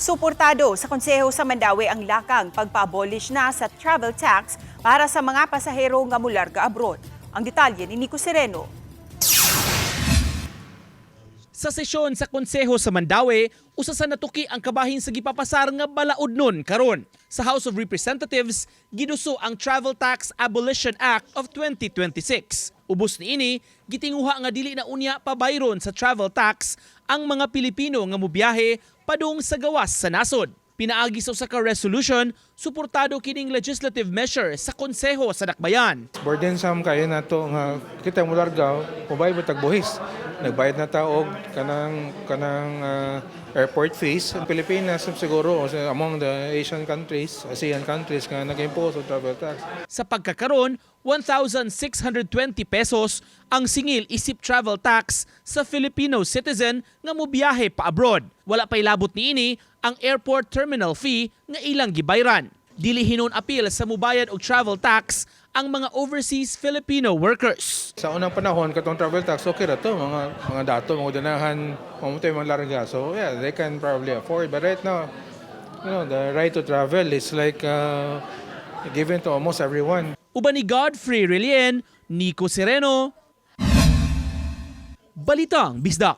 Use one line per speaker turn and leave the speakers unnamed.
Suportado sa Konseho sa Mandaue ang lakang pagpa-abolish na sa travel tax para sa mga pasahero nga mularga abroad. Ang detalye ni Nico Sereno.
Sa sesyon sa Konseho sa Mandaue, usa sa natuki ang kabahin sa gipapasar nga balaod nun karon. Sa House of Representatives, giduso ang Travel Tax Abolition Act of 2026. Ubos niini, gitinguha nga dili na unya pabayron sa travel tax ang mga Pilipino nga mubiyahe padung sa gawas sa nasod. Pinaagi sa usa ka resolution, suportado kining legislative measure sa Konseho sa Dakbayan.
Burdensome kayo na to nga kita mo largaw, mubayad mo tag buhis. Nagbayad na ta og kanang airport fees. Ang Pilipinas siguro among the Asian countries, ASEAN countries nga nag-impose og travel tax.
Sa pagkakaron, 1,620 pesos ang singil isip travel tax sa Filipino citizen nga mobiyahe pa abroad. Wala pa'y labot niini ang airport terminal fee nga ilang gibayran. Dili hinuon apil sa mubayad og travel tax ang mga overseas Filipino workers.
Sa unang panahon katong travel tax, okay ra to, mga dato, mga danahan, mamutay mga larga. So yeah, they can probably afford. But right now, the right to travel is like given to almost everyone.
Uban ni Godfrey Relien, Nico Sereno, Balitang Bisdak.